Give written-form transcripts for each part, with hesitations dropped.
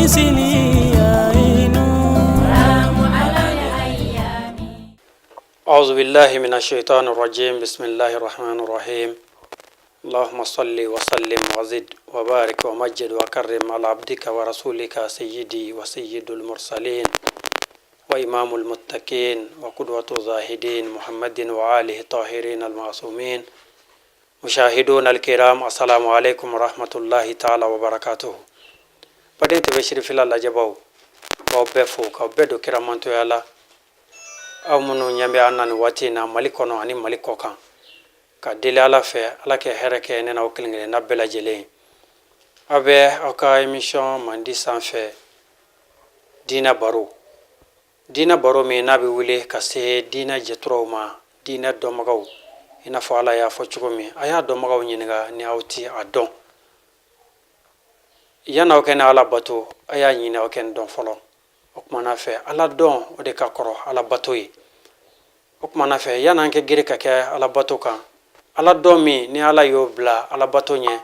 مثلي عين. أعوذ بالله من الشيطان الرجيم. بسم الله الرحمن الرحيم. اللهم صل وسلم وزد وبارك ومجد وكرم على عبدك ورسولك سيدي وسيد المرسلين وإمام المتقين وقدوة الزاهدين محمد وآله الطاهرين المعصومين. مشاهدون الكرام، السلام عليكم ورحمة الله تعالى وبركاته. Baden TV Sirifila lajɛbaw, k'aw bɛɛ fo, k'aw bɛɛ don kiramantoya la, aw minnu ɲɛ bɛ an na nin waati in na Mali kɔnɔ ani Mali kɔ kan, ka deli Ala fɛ, Ala kɛ hɛrɛ kɛ ne n'aw kelen kelenna bɛɛ lajɛlen. Aw bɛ aw ka émission mandi sanfɛ, Diinɛ Baro. Diinɛ Baro min n'a bɛ wele ka se diinɛ jɛturaw ma, diinɛ dɔnbagaw, i n'a fɔ Ala y'a fɔ cogo min, a y'a dɔnbagaw ɲininka ni aw ti a dɔn. Yan'aw kɛ ni Ala bato, a y'a ɲini aw kɛ nin dɔn fɔlɔ. O kumana fɛ, Ala dɔn, o de ka kɔrɔ Ala bato ye. O kumana fɛ, yan'an kɛ gere ka kɛ Ala bato kan, Ala dɔn min ni Ala y'o bila Ala bato ɲɛ,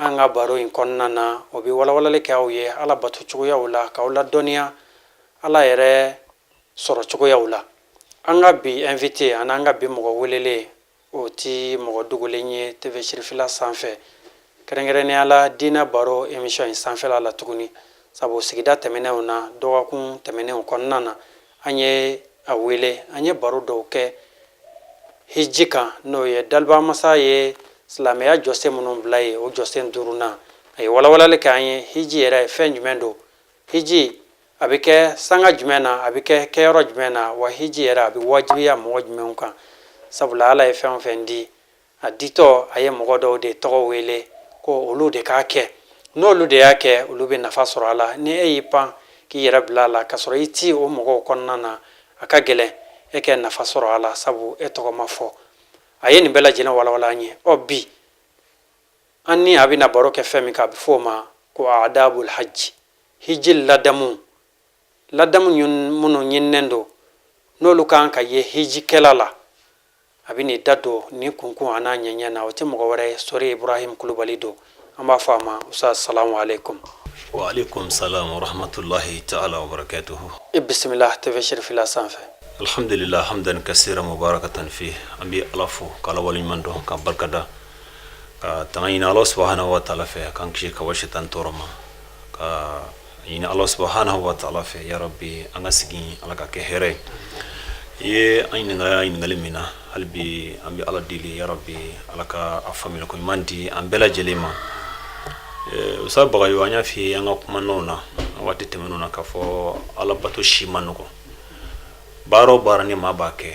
an ka baro in kɔnɔna na, o bɛ walawalali kɛ aw ye Ala bato cogoyaw la, k'aw ladɔnniya Ala yɛrɛ sɔrɔ cogoyaw la. An ka bi invité ani an ka bi mɔgɔ welelen, o ti mɔgɔ dogolen ye TV Sirifila sanfɛ, kɛrɛnkɛrɛnnenya la Diinɛ Baro émission in sanfɛla la tuguni, sabu sigida tɛmɛnenw na, dɔgɔkun tɛmɛnenw kɔnɔna na, an ye a wele, an ye baro dɔw kɛ hiji kan, n'o ye dalibamasa ye silamɛya jɔsen minnu bila ye, o jɔsen duurunan. A ye walawalali kɛ an ye hiji yɛrɛ fɛn jumɛn don, hiji a bɛ kɛ sanga jumɛn na, a bɛ kɛ kɛyɔrɔ jumɛn na, wa hiji yɛrɛ a bɛ wajibiya mɔgɔ jumɛnw kan, sabula Ala ye fɛn o fɛn di, a ditɔ a ye mɔgɔ dɔw de tɔgɔ wele ko olu de k'a kɛ. N'olu de y'a kɛ, olu bɛ nafa sɔrɔ a la. Ni e y'i pan k'i yɛrɛ bila a la k'a sɔrɔ i ti o mɔgɔw kɔnɔna na, a ka gɛlɛn e kɛ nafa sɔrɔ a la, sabu e tɔgɔ ma fɔ. A ye nin bɛɛ lajɛlen walawala an ye. Ɔ bi, an ni a bɛna baro kɛ fɛn min kan, a bɛ fɔ o ma ko adabul hajj, hiji ladamu, ladamu minnu ɲininen don, n'olu kan ka ye hijikɛla la. A bɛ n'i da don nin kunkun a n'a ɲɛɲɛ na. O tɛ mɔgɔ wɛrɛ ye, Sori Ibrahim Kulubali don. An b'a fɔ a ma: Ustaz, salamu aleykum. Wa alaikum salam wa rahmatullahi ta'ala wa barakatuhu. I bisimila TV Sirifila sanfɛ. Alhamdulillah, hamdan kasira mubarakatan fi. An bɛ Ala fo k'Ala waleɲuman dɔn, ka barikada, ka tanga ɲini Ala subhanahu wa ta'ala fɛ, k'an kisi ka bɔ sitan tɔɔrɔ ma, ka ɲini Ala subhanahu wa ta'ala fɛ, ya rabbi, an ka sigi, Ala ka kɛ hɛrɛ ye. I ye an ɲininka ɲininkali min na, hali bi an bɛ Ala deli, ya rabbi, Ala ka a faamuyali ko ɲuman di an bɛɛ lajɛlen ma. Usa Bagayo, an y'a f'i ye an ka kumanaw na waati tɛmɛnenw na k'a fɔ Ala bato si ma nɔgɔn. Baara o baara ni maa b'a kɛ,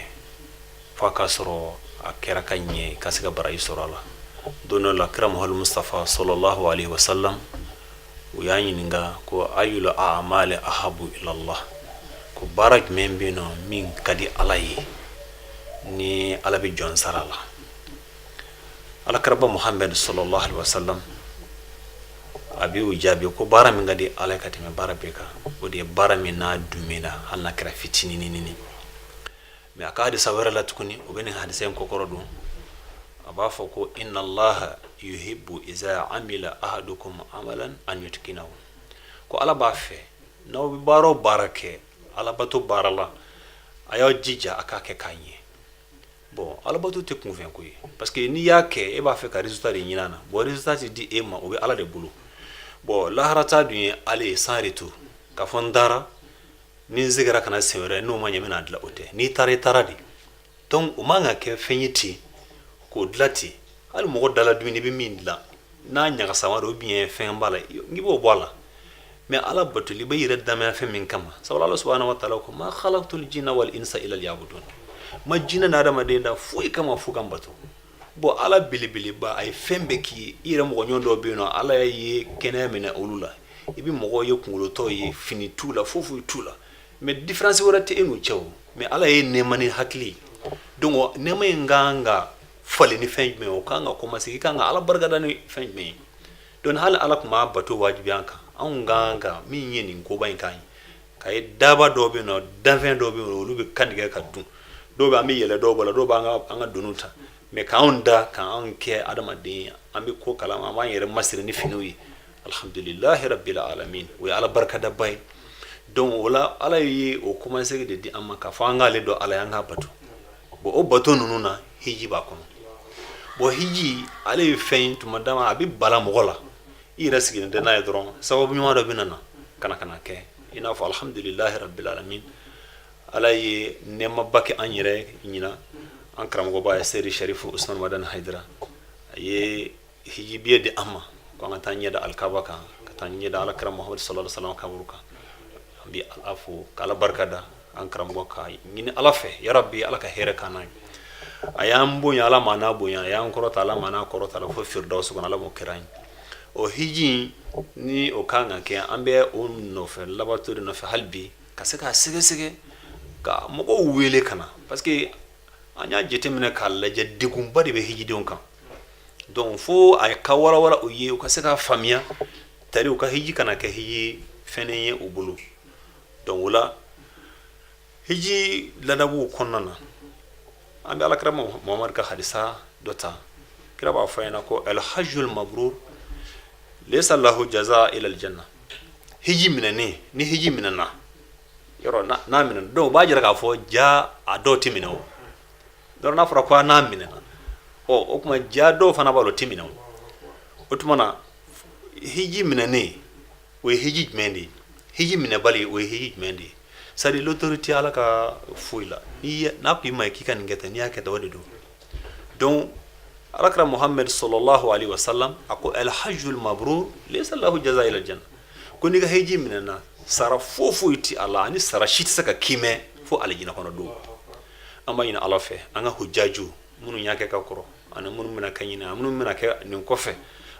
f'a k'a sɔrɔ a kɛra ka ɲɛ, ka se ka baraji sɔrɔ a la. Don dɔ la, kira Muhammadu Mustafa sallallahu alaihi wasallam, u y'a ɲininka ko ayul a'mali ahabu ilallah, ko baara jumɛn bɛ yen nɔ min ka di Ala ye, ni Ala bɛ jɔn sara la? Ala kiraba Muhammad sallallahu alaihi wasallam, a bɛ u jaabi ko baara min ka di Ala ye ka tɛmɛ baara bɛɛ kan, o de ye baara min n'a dumina, hali n'a kɛra fitinin. Mais a ka hadisa wɛrɛ la tuguni, o bɛ nin hadisa in kɔkɔrɔ don, a b'a fɔ ko inna allaha yuhibbu iza amila ahadukum amalan an yutkinahu, ko Ala b'a fɛ n'aw bɛ baara o baara kɛ alabato baara la, a y'aw jija a k'a kɛ k'a ɲɛ. Bon, alabato tɛ kunfɛn ko ye, parce que n'i y'a kɛ, e b'a fɛ ka résultat de ɲini a na. Bon, résultat tɛ di e ma, o bɛ Ala de bolo. Bon, laharata dun ye ale ye sans retour, k'a fɔ n taara ni n seginna ka na sen wɛrɛ, n'o ma ɲɛ, n bɛna dilan, o tɛ. N'i taara, i taara de. Donc o man ka kɛ fɛn ye ten k'o dilan ten. Hali mɔgɔ dala dumuni, i bɛ min dilan, n'a ɲagasama don ou bien fɛn b'a la, i b'o bɔ a la. Mais Ala batoli, i bɛ yɛrɛ damaya fɛn min kama, sabula Ala subhanahu wa ta'ala ko ma khalaqtul jinna wal insa illa liya'budun, ma jinɛ ni adamaden da foyi kama fo ka n bato. Bon, Ala belebeleba, a ye fɛn bɛɛ k'i ye. I yɛrɛ mɔgɔ ɲɔgɔn dɔw bɛ yen nɔ, Ala ye kɛnɛya minɛ olu la, i bɛ mɔgɔw ye kunkolotɔw ye, fini t'u la, foyi foyi t'u la, mais différence wɛrɛ tɛ e n'u cɛ o. Mais Ala ye nɛɛma ni hakili ye. Donc nɛɛma in kan ka falen ni fɛn jumɛn ye? O kan ka commencer, i kan ka Ala barikada ni fɛn jumɛn ye? Donc hali Ala tun b'a bato wajibiya an kan, anw kan ka min ye nin koba in kan ye, ka ye daba dɔw bɛ yen nɔ, danfɛn dɔw bɛ yen nɔ, olu bɛ kantigɛ ka dun, dɔw bɛ an bɛ yɛlɛ dɔw la, dɔw b'an ka an ka doniw ta. Mais k'anw da, k'anw kɛ adamaden ye, an bɛ ko kalama, an b'an yɛrɛ masiri ni finiw ye. Alhamdulilahi rabbil alamin, o ye Ala barikadaba ye. Donc o la, Ala ye o kɔmasegin de di an ma k'a fɔ an k'ale dɔn Ala ye, an k'a bato. Bon, o bato ninnu na, hiji b'a kɔnɔ. Bon, hiji ale ye fɛn ye, tuma dama a bɛ bala mɔgɔ la, i yɛrɛ sigilen tɛ n'a ye dɔrɔn, sababu ɲuman dɔ bɛ na ka na kɛ. I n'a fɔ alhamdulilahi rabbil alamin, Ala ye nɛɛmaba kɛ an yɛrɛ ɲina. An karamɔgɔba ye Seyidi Sharifu Usman Madani Hayidara, a ye hiji billet di an ma ko an ka taa ɲɛ da Alikaba kan, ka taa ɲɛ da Alakira Muhamadu sallallahu alaihi wasallam kaburu kan. An bɛ Ala fo k'Ala barika da an karamɔgɔ, ka ɲini Ala fɛ, yarabi, Ala ka hɛrɛ k'an n'a ye. A y'an bonya, Ala ma n'a bonya, a y'an kɔrɔta, Ala ma n'a kɔrɔta la fo Firidawusi kɔnɔ. Ala m'o kɛra an ye. O hiji ni o kan ka kɛ, an bɛ o nɔfɛ labato de nɔfɛ hali bi, ka se k'a sɛgɛsɛgɛ ka mɔgɔw wele ka na, parce que an y'a jateminɛ k'a lajɛ, degunba de bɛ hijidenw kan. Donc fo a ka walawala u ye, u ka se k'a faamuya tari, u ka hiji kana kɛ hiji fɛnnen ye u bolo. Donc o la, hiji ladabuw kɔnɔna na, an bɛ Alakira Muhamadu ka hadisa dɔ ta. Kira b'a fɔ ɲɛna ko alhajjul mabrur laysa lahu jaza ila aljanna. Hiji minɛnen, ni hiji minɛna yɔrɔ n'a minɛna, donc o b'a jira k'a fɔ ja a dɔw tɛ minɛ o. Donc n'a fɔra ko a n'a minɛna, ɔ o tuma ja dɔw fana b'a la, o tɛ minɛ o. O tuma na, hiji minɛnen, o ye hiji jumɛn de ye? Hiji minɛbali, o ye hiji jumɛn de ye? C'est à dire, l'autorité Ala ka foyi la, n'a ko i ma k'i ka nin kɛ tan, n'i y'a kɛ tan, o de don. Donc Alakira Muhammed sallallahu alaihi wasallam a ko alhajjul mabrur laysa lahu jaza ila aljanna, ko n'i ka hiji minɛna, sara foyi foyi ti a la, ani sara si tɛ se ka kiimɛ fo alijinɛ kɔnɔ don. An b'a ɲini Ala fɛ, an ka hujaju minnu y'a kɛ ka kɔrɔ ani minnu bɛna kɛ ɲinɛ, minnu bɛna kɛ nin kɔfɛ,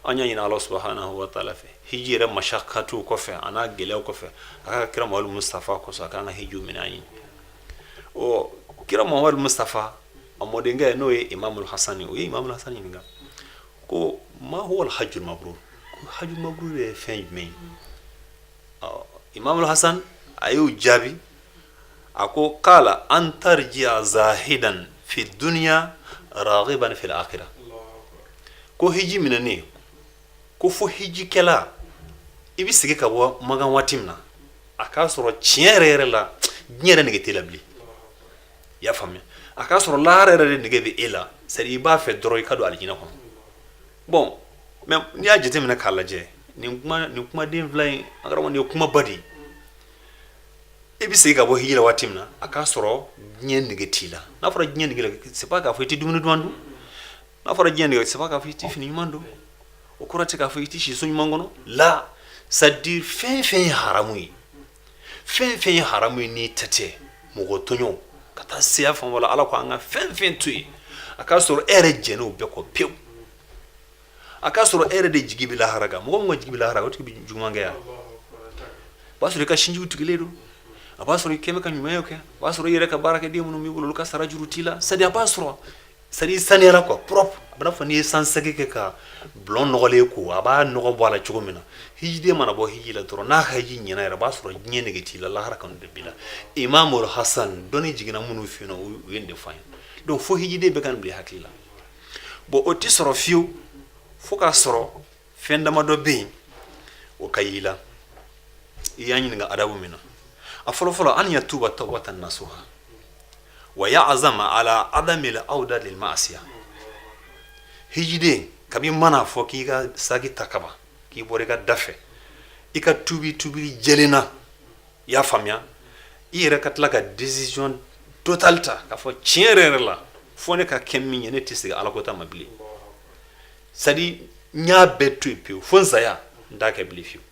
an y'a ɲini Ala subahanahu wa taala fɛ, hiji yɛrɛ masakatiw kɔfɛ a n'a gɛlɛyaw kɔfɛ, a ka kira Muhamadu Mustafa kosɔn, a k'an ka hijiw minɛ an ye. Ɔ, kira Muhamadu Mustafa a mɔdenkɛ, n'o ye Imamul Hasani, o ye Imamul Hasani ɲininka ko ma huwa alhajjul mabrur, ko hajjul mabrur ye fɛn jumɛn ye? Ɔ, Imamul Hasan a y'o jaabi, a ko qala an tarji'a zahidan fi dunya raghiban fil akhirah, ko hiji minɛnen, ko fo hijikɛla i bɛ segin ka bɔ Makan waati min na, a k'a sɔrɔ tiɲɛ yɛrɛ yɛrɛ la, diɲɛ yɛrɛ nege t'e la bilen. I y'a faamuya? A k'a sɔrɔ lahara yɛrɛ de nege bɛ e la, c'est à dire i b'a fɛ dɔrɔn i ka don alijinɛ kɔnɔ. Bon, mais n'i y'a jateminɛ k'a lajɛ, nin kuma, nin kumaden fila in, an karamɔgɔ, nin ye kumaba de ye. I bɛ segin ka bɔ hiji la waati min na, a k'a sɔrɔ diɲɛ nege t'i la. N'a fɔra diɲɛ nege la, c'est pas k'a fɔ i tɛ dumuni duman dun. N'a fɔra diɲɛ nege, c'est pas k'a fɔ i tɛ fini ɲuman don. O kɔrɔ tɛ k'a fɔ i tɛ si so ɲuman kɔnɔ la. C'est à dire, fɛn fɛn ye haramu ye, fɛn fɛn ye haramu ye, n'i tɛ tɛ mɔgɔ tɔɲɔ ka taa seya fan wala, Ala ko an ka fɛn fɛn to yen, a k'a sɔrɔ e yɛrɛ jɛn'o bɛɛ kɔ pewu, a k'a sɔrɔ e yɛrɛ de jigi bɛ lahara kan. Mɔgɔ min ka jigi bɛ lahara kan, o tigi bɛ juguman kɛ yan. O b'a sɔrɔ i ka sinjiw tugulen don, a b'a sɔrɔ i kɛmɛ ka ɲumanya kɛ, a b'a sɔrɔ i yɛrɛ ka baarakɛden minnu b'i bolo, olu ka sara juru t'i la. C'est à dire, a b'a sɔrɔ, c'est à dire, i saniyara quoi, propre. A bɛna fɔ n'i ye sansɛgɛ kɛ ka bulon nɔgɔlen ko, a b'a nɔgɔ bɔ a la cogo min na. Hijiden mana bɔ hiji la dɔrɔn, n'a ka hiji ɲɛna yɛrɛ, a b'a sɔrɔ diɲɛ nege t'i la, lahara kanu de b'i la. Imam Hasan, dɔnni jiginna minnu fɛ yen nɔ, u ye nin de fɔ an ye. Donc fo hijiden bɛɛ ka nin bila i hakili la. Bon, o tɛ sɔrɔ fiyewu fo k'a sɔrɔ fɛn damadɔ bɛ yen, o ka y'i la. I y'an ɲininka adabu min na, a fɔlɔ fɔlɔ, an yatuba tawbatan nasuha wa ya'zama ala adami al-awda lil ma'asiya. Hijiden, kabi mana fɔ k'i ka saki ta kaban, k'i bɔra i ka da fɛ, i ka tubi tubili jɛlen na, i y'a faamuya, i yɛrɛ ka tila ka décision totale ta k'a fɔ tiɲɛ yɛrɛ yɛrɛ la, fo ne ka kɛ min ye, ne tɛ segin Ala ko ta ma bilen. C'est à dire, n y'a bɛɛ to yen pewu, fo n saya, n t'a kɛ bilen fiyewu.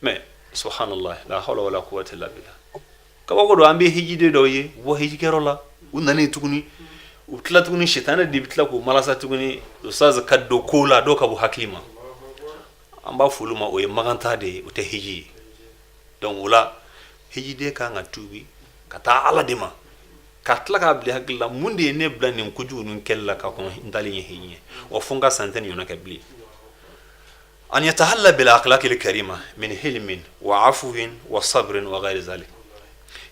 Mais subhanallah, la hawla wala quwwata illa billah, kabako don. An bɛ hijiden dɔw ye, u bɔ hijikɛyɔrɔ la, u nalen tuguni, u tila tuguni, sitanɛ de bɛ tila k'u malasa tuguni, ustaz, ka don ko la dɔw ka bɔ hakili ma. An b'a fɔ olu ma, o ye maganta de ye, o tɛ hiji ye. Donc o la, hijiden kan ka tuubi ka taa Ala de ma, ka tila k'a bila hakili la, mun de ye ne bila nin kojugu ninnu kɛli la ka kɔn n talen ye hiji ye wa? Fo n ka san tɛ nin ɲɔgɔnna kɛ bilen. An yatahalla bil akhlaqil karima min hilmin wa afwin wa sabrin wa ghayri zalik.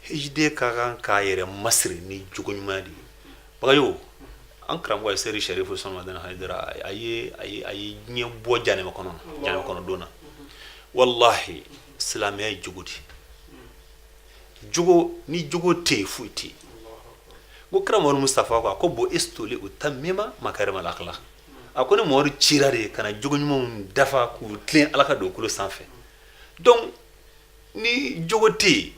Hijiden ka kan k'a yɛrɛ masiri ni jogo ɲuman de ye. Bagayo, an karamɔgɔ ye Seri Sharifu Usman Madani Hayidara, a ye diɲɛ bɔ janɛmɛ kɔnɔ, janɛmɛ kɔnɔ don na. Wallahi, silamɛya ye jogo de. Jogo, ni jogo tɛ yen, foyi tɛ yen. Ko kira Mamadu Mustafa ko a ko bu'istu li utammima makarima al-akhlaq. A ko ne Mamadu cira de ka na jogo ɲumanw dafa k'u tilen Ala ka dugukolo sanfɛ. Donc ni jogo tɛ yen,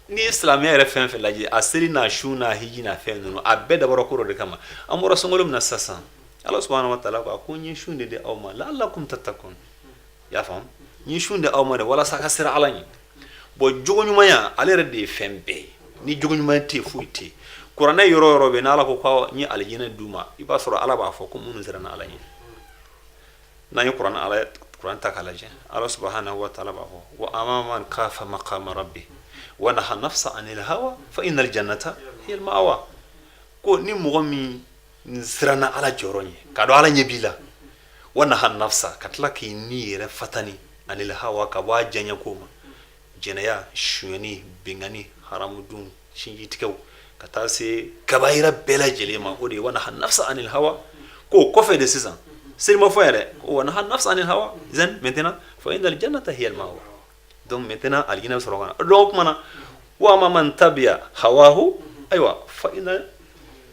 n'i ye silamɛya yɛrɛ fɛn fɛn lajɛ, a seli n'a sun n'a hiji n'a fɛn ninnu, a bɛɛ dabɔra ko dɔ de kama. An bɔra sunkalo min na sisan, Ala subahana wa taala ko a ko n ye sun de di aw ma la'allakum tattakun. I y'a faamu, n ye sun di aw ma de walasa ka siran Ala ɲɛ. Bon, jogo ɲumanya, ale yɛrɛ de ye fɛn bɛɛ ye. Ni jogo ɲuman tɛ yen, foyi tɛ yen. Kuranɛ yɔrɔ yɔrɔ bɛ n'Ala ko ko n ye alijinɛ d'u ma, i b'a sɔrɔ Ala b'a fɔ ko minnu siranna Ala ɲɛ. N'an ye kuranɛ ala kuranɛ ta k'a lajɛ, Ala subahanahu wa taala b'a fɔ wa amma man khafa maqama rabbi wa naha nafsa anil hawa fa innal jannata hiya al ma'wa. Ko ni mɔgɔ min siranna Ala jɔyɔrɔ ɲɛ, k'a dɔn Ala ɲɛ b'i la, wa naha nafsa, ka tila k'i ni yɛrɛ fatani, anil hawa, ka bɔ a diyaɲɛ ko ma, jɛnɛya, sonyɛni, binkanni, haramudun, sinjitigɛw, ka taa se kabayira bɛɛ lajɛlen ma, o de ye wa naha nafsa anil hawa. K'o kɔfɛ de sisan, seli ma fɔ yɛrɛ, ko wa naha nafsa anil hawa, zan maintenant fa innal jannata hiya al ma'wa. Donc maintenant alijinɛ bɛ sɔrɔ ka na. Donc o tuma na wa amma man tabiya hawahu, ayiwa, fa inna.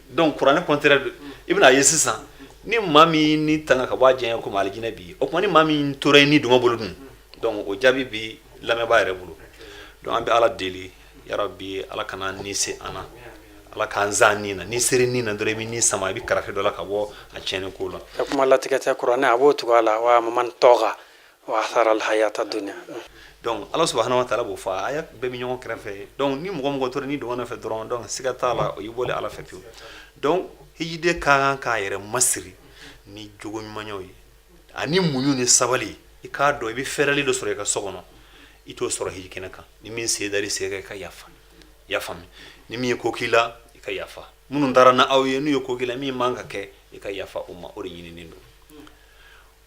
Donc kuranɛ contraire don. I bɛna ye sisan, ni maa min ni tanga ka bɔ a diyaɲɛ ko ma, alijinɛ b'i ye. O tuma ni maa min tora i ni dungɔ bolo dun? Donc o jaabi bi lamɛnbaa yɛrɛ bolo. Donc an bɛ Ala deli, yarabi, Ala kana ni se an na, Ala k'an zan ni na. Ni seri ni na dɔrɔn, i bɛ ni sama, i bɛ karafe dɔ la ka bɔ a tiɲɛni ko la. Ka kuma latigɛ tɛ, kuranɛ a b'o tugu a la wa man tɔga wa athara alhayata dunya. Donc Ala subahana wa taala b'o fɔ, a aya bɛɛ bɛ ɲɔgɔn kɛrɛfɛ. Donc ni mɔgɔ mɔgɔ tora ni dungɔ nɔfɛ dɔrɔn, donc siga t'a la, o y'i bɔlen Ala fɛ pewu. Donc hijiden ka kan k'a yɛrɛ masiri ni jogo ɲumanyaw ye ani muɲu ni sabali. I k'a dɔn i bɛ fɛɛrɛli dɔ sɔrɔ i ka so kɔnɔ, i t'o sɔrɔ hiji kɛnɛ kan. Ni min sen dar'i sen kan, i ka yafa. I y'a faamu? Ni min ye ko k'i la, i ka yafa. Minnu taara na aw ye, n'u ye ko k'i la min man ka kɛ, i ka yafa o ma. O de ɲininen don.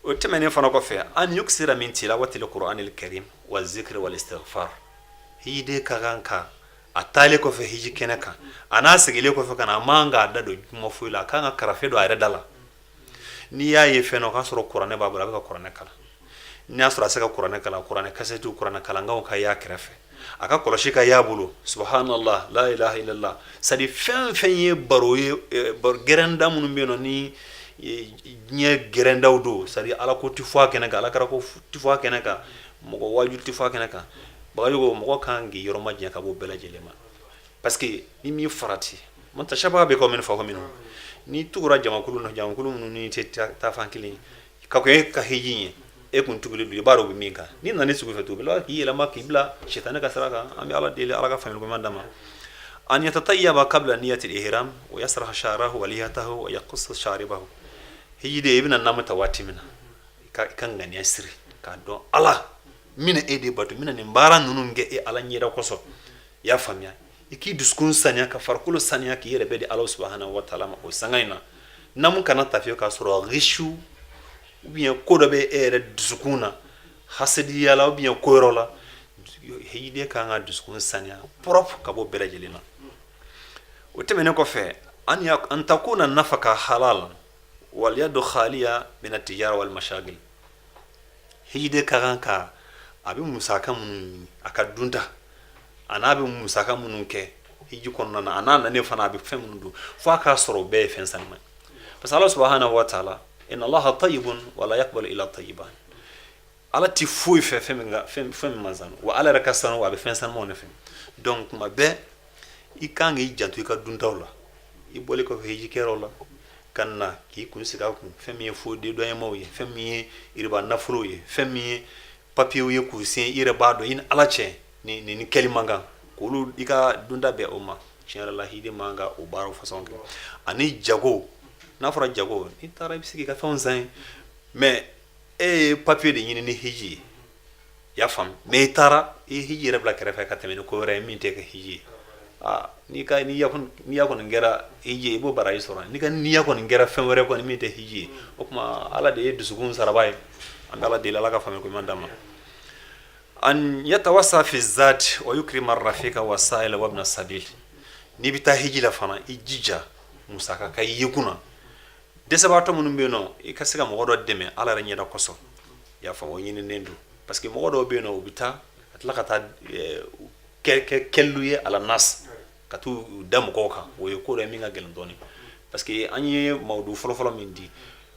O tɛmɛnen fana kɔfɛ, an yuksira min tilawatil qur'anil karim wa zikri wal istighfar. Hijiden ka kan ka a taalen kɔfɛ hiji kɛnɛ kan, a n'a segilen kɔfɛ ka na, a man k'a da don kuma foyi la. A kan ka karafe don a yɛrɛ da la. N'i y'a ye fɛn na, o k'a sɔrɔ kuranɛ b'a bolo, a bɛ ka kuranɛ kalan. N'i y'a sɔrɔ a se ka kuranɛ kalan, kuranɛ kasɛtiw, kuranɛ kalankanw ka y'a kɛrɛfɛ, a ka kɔlɔsi ka y'a bolo, subhanallah, la ilaha illallah. C'est à dire fɛn fɛn ye baro ye, baro gɛrɛnda minnu bɛ yen nɔ, ni diɲɛ gɛrɛndaw don, c'est à dire Ala ko tɛ fɔ a kɛnɛ kan, Ala kira ko tɛ fɔ a kɛnɛ kan, mɔgɔ waaju tɛ fɔ a kɛnɛ kan. Bagayogo, mɔgɔ kan k'i yɔrɔ majanya ka bɔ bɛɛ lajɛlen ma, parce que ni m'i farati, man tashabaha bi qawmin fahuwa minhum. N'i tugura jamakulu na, jamakulu minnu ni tɛ taa fan kelen ka kɔn e ka hiji ɲɛ, e kun tugulen don, i b'a dɔn u bɛ min kan. N'i nana i sugu fɛ tugun, u bɛ laban k'i yɛlɛma k'i bila sitanɛ ka sira kan. An bɛ Ala deli, Ala ka faamuyali ɲuman d'an ma. An yatatayyaba qabla niyatil ihram wa yasraha sha'rahu wa lihiyatahu wa yaqussa sharibahu. Hijiden, i bɛna naamu ta waati min na, i ka ŋaniya siri k'a dɔn Ala n bɛna e de bato, n bɛna nin baara ninnu kɛ e Ala ɲɛda kosɔn. I y'a faamuya? I k'i dusukun saniya, ka farikolo saniya, k'i yɛrɛ bɛɛ di Ala subahana wa taala ma. O sanga in na, naamu kana ta fiyewu k'a sɔrɔ risu ou bien ko dɔ bɛ e yɛrɛ dusukun na, hasidiya la ou bien ko yɔrɔ la. Hijiden kan ka dusukun saniya propre ka bɔ bɛɛ lajɛlen na. O tɛmɛnen kɔfɛ, an takuna nafaka halal wal yadu khaliya min atijara wal mashagil. Hijiden ka kan ka a bɛ musaka minnu ɲini, a ka dunta, a n'a bɛ musaka minnu kɛ hiji kɔnɔna na, a n'a nanen fana, a bɛ fɛn minnu dun, fo a k'a sɔrɔ o bɛɛ ye fɛn sanuma ye, parce que Ala subahanahu wa taala, inna Allaha tayyibun wala yaqbalu illa tayyiban. Ala ti foyi fɛ fɛn min ka fɛn min man sanu, wa Ala yɛrɛ ka sanu, wa a bɛ fɛn sanumaw de fɛ. Donc kuma bɛɛ i kan k'i janto i ka duntaw la. I bɔlen kɔfɛ hiji kɛyɔrɔ la ka na k'i kun sigi a kun, fɛn min ye faux dédouanement ye, fɛn min ye iriba nafolo ye, fɛn min ye papiyew ye k'u sen, i yɛrɛ b'a dɔn i ni Ala cɛ ni kɛli man kan k'olu i ka dunta bɛn o ma. Tiɲɛ yɛrɛ la, hijiden man ka o baaraw façon kɛ. Ani jago, n'a fɔra jago, n'i taara i bɛ se k'i ka fɛnw san yen, mais e ye papiye de ɲini ni hiji ye, i y'a faamu, mais i taara i ye hiji yɛrɛ bila kɛrɛfɛ ka tɛmɛ ni ko wɛrɛ ye min tɛ kɛ hiji ye. Aa, n'i ka niya kɔni kɛra hiji ye, i b'o baraji sɔrɔ. N'i ka niya kɔni kɛra fɛn wɛrɛ kɔni min tɛ hiji ye, o tuma Ala de ye dusukun saraba ye. An bɛ Ala deli, Ala ka faamuya ko ɲuman d'an ma. An yatawassa fi zat wa yukrima rafika wa sa'ila wa ibn sabil. N'i bɛ taa hiji la fana, i jija musaka ka y'i kunna. Dɛsɛbaatɔ minnu bɛ yen nɔ, i ka se ka mɔgɔ dɔ dɛmɛ Ala yɛrɛ ɲɛda kosɔn. I y'a faamu? O ɲininen don. Parce que mɔgɔ dɔw bɛ yen nɔ, u bɛ taa ka tila ka taa kɛ kɛlu ye ala nas, ka t'u da mɔgɔw kan. O ye ko dɔ ye min ka gɛlɛn dɔɔnin, parce que an ye mawudu fɔlɔfɔlɔ min di,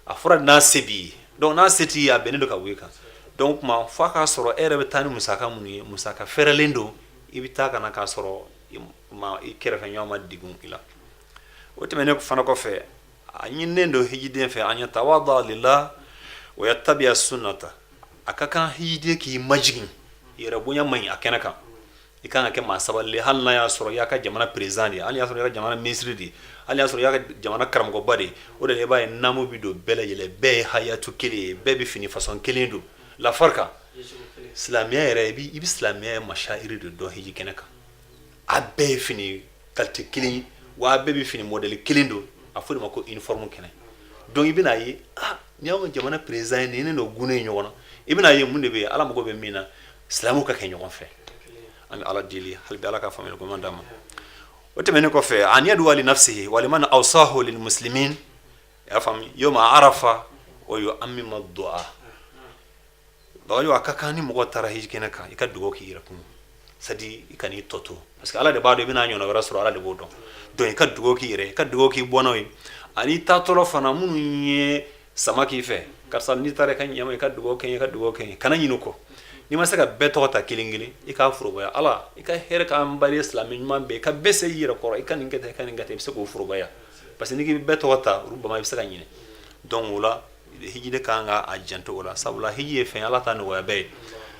a fɔra n'a se b'i ye. Donc n'a se t'i ye, a bɛnnen don ka wuli kan. Donc kuma f'a k'a sɔrɔ e yɛrɛ bɛ taa ni musaka minnu ye, musaka fɛrɛlen don, i bɛ taa ka na k'a sɔrɔ ma i kɛrɛfɛ ɲɔgɔn ma degun i la. O tɛmɛnen fana kɔfɛ, a ɲininen don hijiden fɛ an yatawada lillah wa yattabi'a sunnata. A ka kan hijiden k'i majigin, yɛrɛ bonya man ɲi a kɛnɛ kan. I kan ka kɛ maa sabali, hali n'a y'a sɔrɔ i y'a ka jamana président de ye, hali y'a sɔrɔ i ka jamana ministre de ye, hali y'a sɔrɔ i y'a ka jamana karamɔgɔba de ye. O de la i b'a ye naamu bi don bɛɛ lajɛlen, bɛɛ ye hayatu kelen ye, bɛɛ bɛ fini façon kelen don, la farika silamɛya yɛrɛ, i bɛ silamɛya mashairi de dɔn hiji kɛnɛ kan. A bɛɛ ye fini qualité kelen ye, wa a bɛɛ bɛ fini modèle kelen don, a fɔ de ma ko uniforme kɛnɛ. Donc i bɛna ye, ah, ni y'anw ka jamana président ye, nin ne n'o gunnen ɲɔgɔn na. I bɛna ye mun de bɛ yen, Ala mago bɛ min na, silamɛw ka kɛ ɲɔgɔn fɛ. An bɛ Ala deli hali bi, Ala ka faamuyali ɲuman d'an ma. O tɛmɛnen kɔfɛ, an yad'uwa li nafsihi wa liman awsahu lil muslimin, i y'a faamu, yawma arafa wa yu'ammima du'a. Bagayo, a ka kan ni mɔgɔ taara hiji kɛnɛ kan, i ka dugawu k'i yɛrɛ kun, c'est à dire i kan'i tɔ to, parce que Ala de b'a dɔn i bɛna ɲɔgɔn wɛrɛ sɔrɔ, Ala de b'o dɔn. Donc i ka dugawu k'i yɛrɛ, i ka dugawu k'i bɔnnaw ye, ani taatɔlɔ fana minnu ye sama k'i fɛ, karisa n'i taara i ka ɲɛma, i ka dugawu kɛ n ye, i ka dugawu kɛ n ye. Kana ɲinɛ o kɔ. N'i ma se ka bɛɛ tɔgɔ ta kelen kelen, i k'a forobaya: Ala, i ka hɛrɛ k'an bali, silamɛ ɲuman bɛɛ, i ka bɛɛ se i yɛrɛ kɔrɔ, i ka nin kɛ tan, i ka nin kɛ tan. I bɛ se k'o forobaya, parce que n'i k'i bɛ bɛɛ tɔgɔ ta, olu bama, i bɛ se ka ɲinɛ. Donc o la, hijiden kan ka a janto o la, sabula hiji ye fɛn, Ala ta nɔgɔya bɛɛ ye.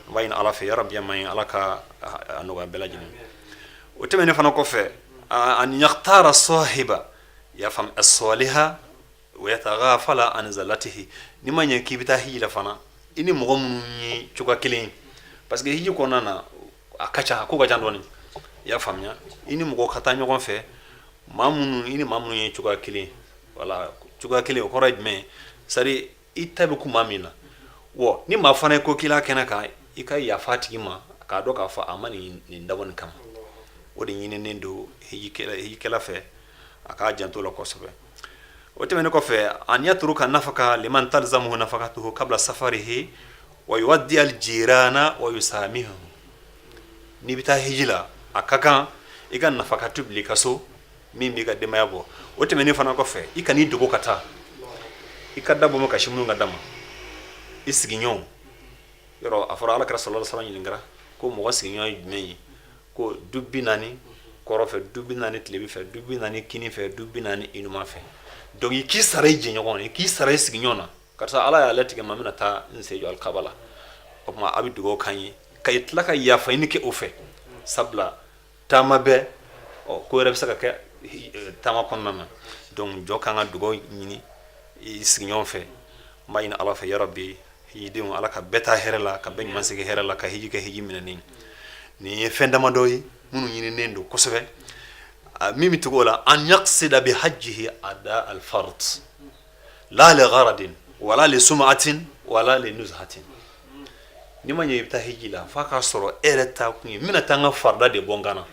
An b'a ɲini Ala fɛ, yarabi ma ye, Ala ka a nɔgɔya bɛɛ lajɛlen. O tɛmɛnen fana kɔfɛ, an yakhtara sahiba, i y'a faamu, as-saliha wa yataghafala an zallatihi. N'i ma ɲɛ k'i bɛ taa hiji la fana, i ni mɔgɔ minnu ye cogoya kelen ye, parce que hiji kɔnɔna na a ka ca, a ko ka ca dɔɔnin, i y'a faamuya, i ni mɔgɔ ka taa ɲɔgɔn fɛ, maa minnu, i ni maa minnu ye cogoya kelen. Wala cogoya kelen, o kɔrɔ ye jumɛn ye? C'est à dire i ta bɛ kun maa min na wa, ni maa fana ye ko k'i la kɛnɛ kan, i ka yafa a tigi ma, k'a dɔn k'a fɔ a ma nin dabɔ nin kama. O de ɲininen don hijikɛla fɛ, a k'a janto la kosɛbɛ. O tɛmɛnen kɔfɛ, an yatruka nafaka liman talzamuhu nafakatuhu qabla safarihi wa yuwaddi al jirana wa yusamihum. N'i bɛ taa hiji la, a ka kan i ka nafakatu bila i ka so min b'i ka denbaya bɔ. O tɛmɛnen fana kɔfɛ, i kan'i dogo ka taa, i ka da bɔ ma kasi minnu ka da ma i sigiɲɔgɔnw yɔrɔ. A fɔra Ala kira sallallahu alaihi wasallam ɲininkara ko mɔgɔ sigiɲɔgɔn ye jumɛn ye? Ko du 40 kɔrɔ fɛ, du 40 tilebi fɛ, du 40 kini fɛ, du 40 inuman fɛ. Donc i k'i sara i jɛɲɔgɔn, i k'i sara i sigiɲɔgɔn na: karisa, Ala y'a latigɛ ma, n bɛna taa n sen jɔ alikaba la, o tuma a bɛ dugawu k'an ye, ka i tila ka yafa ɲini kɛ o fɛ, sabula taama bɛɛ ɔ ko wɛrɛ bɛ se ka kɛ taama kɔnɔna na. Donc jɔ kan ka dugawu ɲini i sigiɲɔgɔn fɛ. N b'a ɲini Ala fɛ, yarabi, hijidenw, Ala ka bɛɛ taa hɛrɛ la, ka bɛɛ ɲuman segin hɛrɛ la, ka hiji kɛ hiji minɛnen. Nin ye fɛn damadɔ ye minnu ɲininen don kosɛbɛ. Min bɛ tugu o la, an yaqsida bi hajjihi ada al fard la li gharadin wala li sum'atin wala li nuzhatin. N'i ma ɲɛ i bɛ taa hiji la, f'a k'a sɔrɔ e yɛrɛ taa kun ye n bɛna taa n ka farida de bɔ n kan na,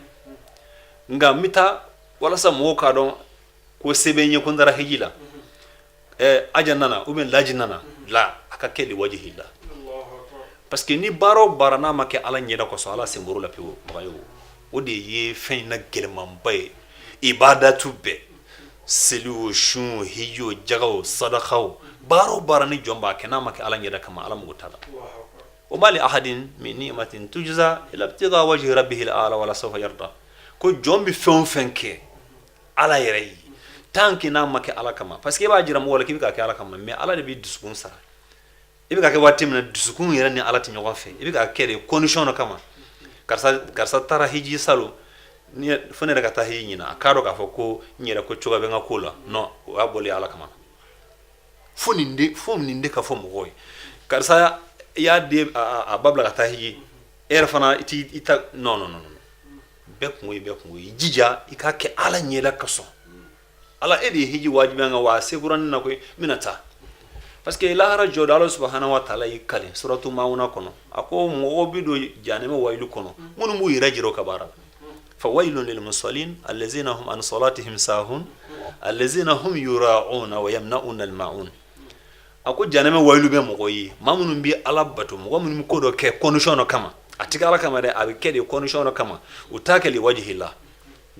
nka n bɛ taa walasa mɔgɔw k'a dɔn ko se bɛ n ye, ko n taara hiji la, aja nana ou bien laji nana la, a ka kɛ li wajihillah. Parce que ni baara o baara n'a ma kɛ Ala ɲɛda kosɔn, Ala sen bɔr'o la pewu. Bagayo, o de ye fɛn in na gɛlɛmanba ye. Ibadatu bɛɛ, seli o, sun o, hiji o, jaga o, sadaka o, baara o baara ni jɔn b'a kɛ, n'a ma kɛ Ala ɲɛda kama, Ala mago t'a la. Wa ma li ahadin min ni'matin tujza illa ibtigha wajhi rabbihil a'la wala sawfa yarda. Ko jɔn bɛ fɛn o fɛn kɛ Ala yɛrɛ ye, tant que n'a ma kɛ Ala kama, parce que e b'a jira mɔgɔ la k'i bɛ k'a kɛ Ala kama, mais Ala de b'i dusukun sara. I bɛ ka kɛ waati min na, dusukun yɛrɛ ni Ala tɛ ɲɔgɔn fɛ, i bɛ k'a kɛ de condition dɔ kama. Karisa taara hiji salon, ni fo ne yɛrɛ ka taa hiji ɲina, a k'a dɔn k'a fɔ ko n yɛrɛ ko cogoya bɛ n ka ko la. Non, o y'a bɔlen Ala kama. Fo nin de ka fɔ mɔgɔw ye: karisa i y'a den a ba bila ka taa hiji, e yɛrɛ fana i t'i i ta. Non, non, non, bɛɛ kungo ye bɛɛ kungo ye. I jija i k'a kɛ Ala ɲɛda kosɔn. Ala, e de ye hiji wajibiya n kan, wa a se kura ne na koyi, n bɛna taa. Parce que lahara jɔ don, Ala subahana wa taala y'i kale suratu maawuna kɔnɔ, a ko mɔgɔw bɛ don janɛmɛ wayilu kɔnɔ, minnu b'u yɛrɛ jira u ka baara la. Fa waylun lil musallin allazina hum an salatihim sahun allazina hum yura'una wa yamna'una al ma'un. A ko janɛmɛ wayilu bɛ mɔgɔ ye, maa minnu bɛ Ala bato, mɔgɔ minnu bɛ ko dɔ kɛ condition dɔ kama, a tɛ kɛ Ala kama dɛ, a bɛ kɛ de condition dɔ kama, u t'a kɛ liwajihila.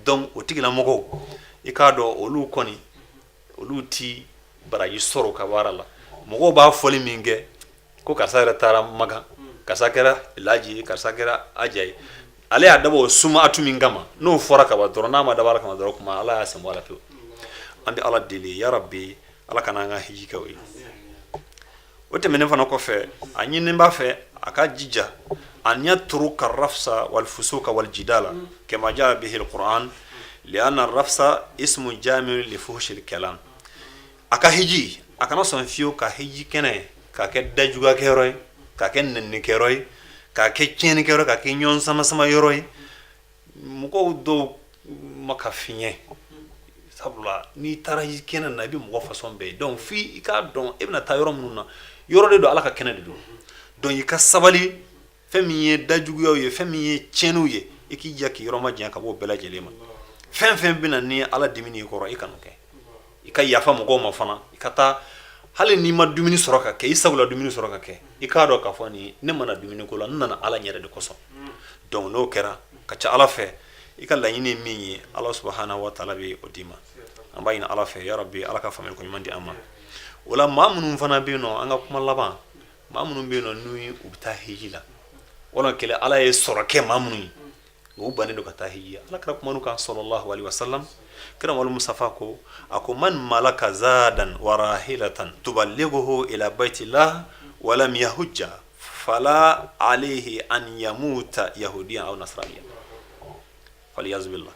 Donc o tigilamɔgɔw, i k'a dɔn olu kɔni, olu ti baraji sɔrɔ u ka baara la. Mɔgɔw b'a fɔli min kɛ ko karisa yɛrɛ taara Makan, karisa kɛra laji ye, karisa kɛra aja ye, ale y'a dabɔ o sumatu min kama, n'o fɔra kaban dɔrɔn, n'a ma dabɔ Ala kama dɔrɔn, kuma Ala y'a sen bɔ a la pewu. An bɛ Ala deli, yarabi, Ala ka n'an ka hiji kɛ o ye. O tɛmɛnen fana kɔfɛ, a ɲininen b'a fɛ a ka jija an yatruka rafsa wal fusuka wal jidala kama jaa bihi alquran lianna rafsa ismu jami li fuhshil kalam. A ka hiji, a kana sɔn fiyewu ka hiji kɛnɛ k'a kɛ dajugakɛyɔrɔ ye, k'a kɛ nɛnikɛyɔrɔ ye, k'a kɛ tiɲɛnikɛyɔrɔ, k'a kɛ ɲɔgɔn samasama yɔrɔ ye, mɔgɔw dɔw ma ka fiɲɛ. Sabula n'i taara hiji kɛnɛ na, i bɛ mɔgɔ fasɔn bɛɛ ye. Donc f'i k'a dɔn e bɛna taa yɔrɔ minnu na, yɔrɔ de don, Ala ka kɛnɛ de don. Donc i ka sabali, fɛn min ye dajuguyaw ye, fɛn min ye tiɲɛniw ye, i k'i jija k'i yɔrɔ majanya ka bɔ o bɛɛ lajɛlen ma. Fɛn fɛn bɛ na ni Ala dimini y'i kɔrɔ, i kan'o kɛ. I ka yafa mɔgɔw ma fana. I ka taa, hali n'i ma dumuni sɔrɔ ka kɛ, i sagola dumuni sɔrɔ ka kɛ, i k'a dɔn k'a fɔ nin ne ma na dumuni ko la, n nana Ala ɲɛrɛ de kosɔn. Donc n'o kɛra, ka ca Ala fɛ, i ka laɲini ye min ye, Ala subahana wa taala bɛ o d'i ma. An b'a ɲini Ala fɛ, yarabi, Ala ka faamuyali ko ɲuman di an ma. O la, maa minnu fana bɛ yen nɔ, an ka kuma laban, maa minnu bɛ yen nɔ n'u u bɛ taa hiji la, walima kɛlɛ Ala ye sɔrɔ kɛ maa minnu ye, u bannen don ka taa hiji, Ala kira kumana u kan sallallahu alaihi wasallam. Kira Muhammadu Mustafa ko, a ko man malaka zadan wa rahilatan tuballighuhu ila baitillah wa lam yahujja fala alayhi an yamuta yahudiyan aw nasraniya faliyazubillah.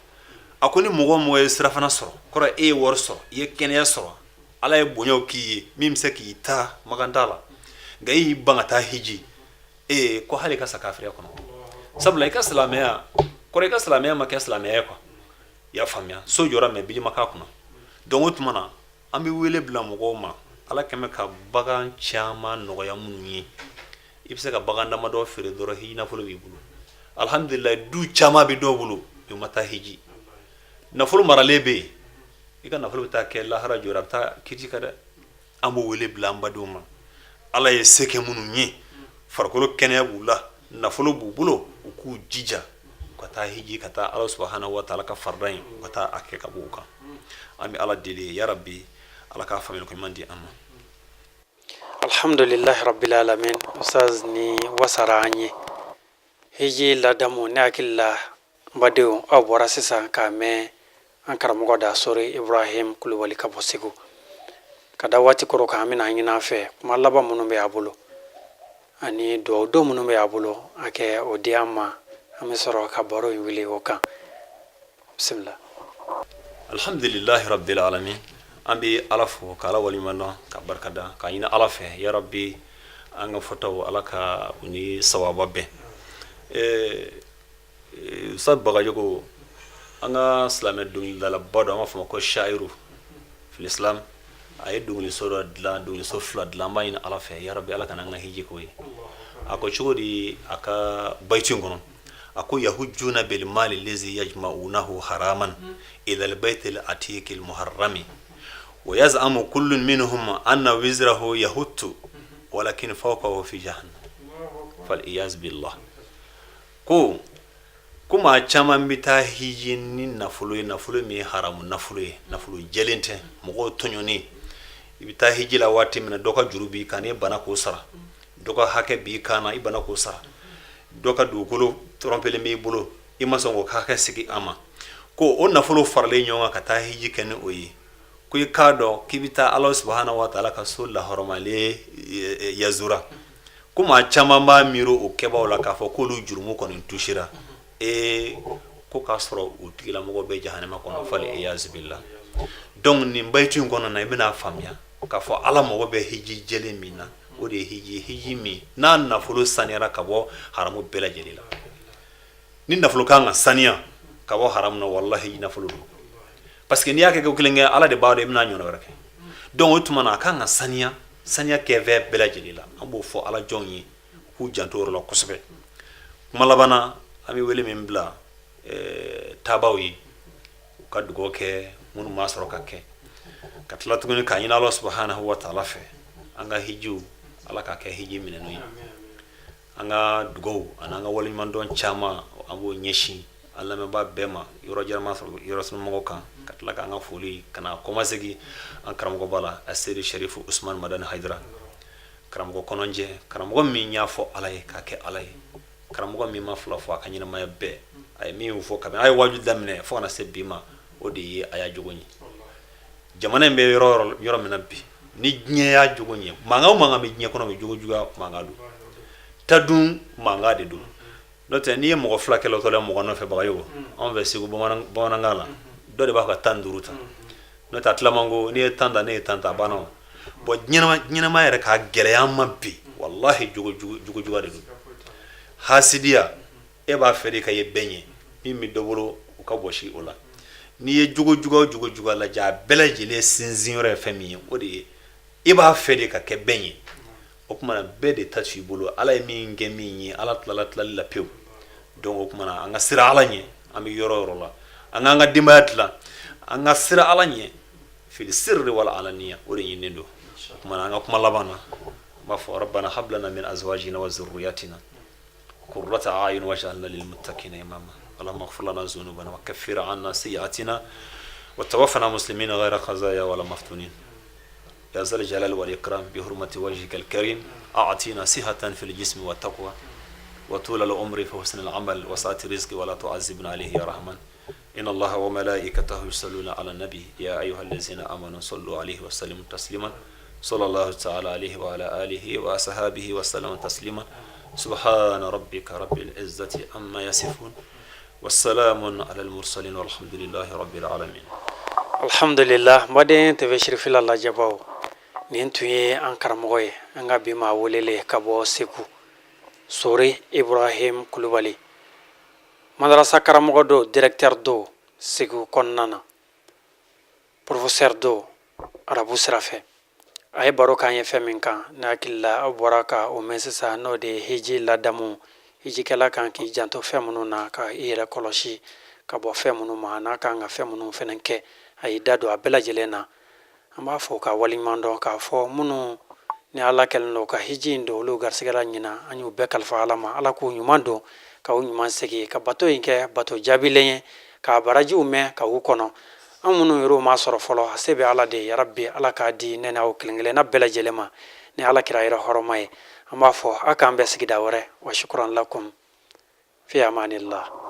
A ko ni mɔgɔ o mɔgɔ ye sirafana sɔrɔ, kɔrɔ e ye wari sɔrɔ, i ye kɛnɛya sɔrɔ, Ala ye bonyaw k'i ye min bɛ se k'i ta Makan taa la, nka e y'i ban ka taa hiji, ee, ko hali i ka sa kafiriya kɔnɔ. Sabula i ka silamɛya kɔrɔ, i ka silamɛya ma kɛ silamɛya ye quoi. I y'a faamuya? So jɔra mais bili ma k'a kunna. Donc o tuma na, an bɛ wele bila mɔgɔw ma, Ala kɛmɛ ka bagan caman nɔgɔya minnu ye, i bɛ se ka bagan damadɔ feere dɔrɔn, hiji nafolo b'i bolo. Alhamdulillah, du caman bɛ dɔw bolo, u ma taa hiji, nafolo maralen bɛ yen. I ka nafolo bɛ taa kɛ lahara jɔra, a bɛ taa kiti kan dɛ. An b'o wele bila an badenw ma, Ala ye se kɛ minnu ye, farikolo kɛnɛya b'u la, nafolo b'u bolo, u k'u jija u ka taa hiji, ka taa Ala subahana wa taala ka farida in, u ka taa a kɛ ka bɔ u kan. An bɛ Ala deli, yarabi, Ala k'a faamuyali ko ɲuman di an ma. Alhamdulilahi rabbil alamin. Ustaz, ni wasara an ye hiji ladamu. Ne hakili la, n badenw, aw bɔra sisan k'a mɛn an karamɔgɔ da, Sori Ibrahim Kulubali ka bɔ Segu. Ka da waati kɔrɔ kan, an bɛna ɲini a fɛ, kuma laban minnu bɛ a bolo ani dugawu don minnu bɛ a bolo, a kɛ o di an ma, an bɛ sɔrɔ ka baro in wuli o kan. Bisimila. Alhamdulilahi rabbil alamin. An bɛ Ala fo, ka Ala waleɲuman dɔn, ka barika da, k'a ɲini Ala fɛ, yarabi, an ka fɔtaw, Ala ka u ni sawaba bɛn. Ustaz Bagayogo, an ka silamɛ dɔnkilidalaba dɔ, an b'a fɔ ma ko Shairu fil Islam, a ye dɔnkiliso dɔ dilan, dɔnkiliso fila dilan. An b'a ɲini Ala fɛ, yarabi, Ala kana an ka hiji k'o ye. A ko cogo di a ka bayitu in kɔnɔ? A ko yahujuna bil mali lazi yajma'unahu haraman ila al baytil atiqil muharrami wa yaz'amu kullun minhum anna wizrahu yahuttu walakin fawqahu fi jahannam fal iyaz billah. Ko maa caman bɛ taa hiji ni nafolo ye, nafolo min ye haramu nafolo ye, nafolo jɛlen tɛ, mɔgɔw tɔɲɔnen. I bɛ taa hiji la waati min na, dɔ ka juru b'i kan, n'i banna k'o sara, dɔ ka hakɛ b'i kan na, i banna k'o sara, dɔ ka dugukolo tɔrɔnpelen b'i bolo, i ma sɔn k'o hakɛ segin a ma, ko o nafolo faralen ɲɔgɔn kan ka taa hiji kɛ ni o ye, ko i k'a dɔn k'i bɛ taa Ala subahana wa taala ka so lahɔrɔmalen yazura. Ko maa caman b'a miiri o kɛbaaw la k'a fɔ k'olu jurumu kɔni tusira, ee, ko k'a sɔrɔ u tigilamɔgɔ bɛ jahanama kɔnɔ, fal iyazbillah. Donc nin bayitu in kɔnɔ na, i bɛna faamuya k'a fɔ Ala mago bɛ hiji jɛlen min na, o de ye hiji, hiji min n'a nafolo saniyara ka bɔ haramu bɛɛ lajɛlen la. Ni nafolo kan ka saniya ka bɔ haramu na, walahi, nafolo don, parce que n'i y'a kɛ ko kelen kɛ, Ala de b'a dɔn i bɛna ɲɔgɔn wɛrɛ kɛ. Donc o tuma na, a kan ka saniya, saniya kɛfɛn bɛɛ lajɛlen la. An b'o fɔ Ala jɔnw ye, u k'u janto o yɔrɔ la kosɛbɛ. Kuma laban na, an bɛ wele min bila taabaaw ye, u ka dugawu kɛ minnu m'a sɔrɔ ka kɛ, ka tila tuguni k'a ɲini Ala subahanahu wa taala fɛ. An ka hijiw, Ala k'a kɛ hiji minɛnen ye. An ka dugaw ani an ka waleɲumandɔn caman, an b'o ɲɛsin an lamɛnbaa bɛɛ ma, yɔrɔ jan ma sɔrɔ yɔrɔ surunmɔgɔw kan, ka tila k'an ka foli ka na kɔmasegin an karamɔgɔba la, Aseyidi Sherifu Usumani Madani Hayidara, karamɔgɔ kɔnɔjɛ, karamɔgɔ min y'a fɔ Ala ye k'a kɛ Ala ye, karamɔgɔ min ma fila fɔ a ka ɲɛnamaya bɛɛ. A ye min fɔ kabini a ye waaju daminɛ fo ka na se bi ma, o de ye a y'a jogo ye. Jamana in bɛ yɔrɔ yɔrɔ min na bi, ni diɲɛ y'a jogo ye, mankan o mankan bɛ diɲɛ kɔnɔ bi, jogo juguya mankan don, tadun mankan de don. N'o tɛ, n'i ye mɔgɔ fila kɛlɛtɔ la mɔgɔ nɔfɛ, bagayogo, anw fɛ Segu bamanankan la, dɔ de b'a ka 15 ta. N'o tɛ, a tilaman ko n'i ye 10 ta, ne ye 10 ta, a banna. O bon, ɲɛnamaya yɛrɛ ka gɛlɛya ma bi, walahi, jogo juguya de don, hasidiya. E b'a fɛ de ka ye bɛɛ ɲɛ, min bɛ dɔ bolo, o ka bɔsi o la. N'i ye jogo juguya o jogo juguya lajɛ, a bɛɛ lajɛlen sinsin yɔrɔ ye fɛn min ye, o de ye i b'a fɛ de ka kɛ bɛɛ ɲɛ. O tuma na, bɛɛ de ta to i bolo, Ala ye min kɛ min ye, Ala tilala tilali la pewu. Donc o tuma na, an ka siran Ala ɲɛ. An bɛ yɔrɔ o yɔrɔ la, an k'an ka denbaya dilan, an ka siran Ala ɲɛ, fil sirri wal alaniya, o de ɲininen don. O tuma na, an ka kuma laban na, an b'a fɔ: rabbana hab lana min azwajina wa zurriyatina qurrata a'yun waj'alna lil muttaqina imama. Allahumma ighfir lana dhunubana wa kaffir 'anna sayyi'atina wa tawaffana muslimina ghayra khazaya wala maftunin. Ya zal jalal wal ikram, bi hurmati wajhika al karim, a'tina sihatan fil jismi wa taqwa wa tula al umri fi husn al amal wa sa'ati rizqi wa la tu'azzibna alayhi ya rahman. Inna Allaha wa malaikatahu yusalluna ala nabi, ya ayyuhallazina amanu sallu alayhi wa sallimu taslima. Sallallahu ta'ala alayhi wa ala alihi wa ashabihi wa sallama taslima. Subhana rabbika rabbil izzati amma yasifun wa salamun ala al mursalin, walhamdulillahi rabbil alamin. Alhamdulillah. N baden TV Sirifila lajɛbaw, nin tun ye an karamɔgɔ ye, an ka bi maa welele ka bɔ Segu, Sori Ibrahim Kulubali, madarasa karamɔgɔ don, directeur don Segu kɔnɔna na, professeur don arabu sira fɛ. A ye baro k'an ye fɛn min kan, ne hakili la aw bɔra ka o mɛn sisan, n'o de ye hiji ladamu, hijikɛla kan k'i janto fɛn minnu na, ka i yɛrɛ kɔlɔsi ka bɔ fɛn minnu ma, n'a kan ka fɛn minnu fɛnɛ kɛ. A y'i da don a bɛɛ lajɛlen na. An b'a fɔ ka waleɲuman dɔn k'a fɔ minnu ni Ala kɛlen don ka hiji in don olu garisigɛ la ɲinan, an y'u bɛɛ kalifa Ala ma. Ala k'u ɲuman don, ka u ɲuman segin, ka bato in kɛ bato jaabilen ye, k'a barajiw mɛn ka u kɔnɔ. An minnu yɛrɛw m'a sɔrɔ fɔlɔ, a se bɛ Ala de ye. Yarabi, Ala k'a di ne n'aw kelen kelenna bɛɛ lajɛlen ma ni Ala kira yɛrɛ hɔrɔma ye. An b'a fɔ a k'an bɛn sigida wɛrɛ. Wa shukran lakum, fi amanillah.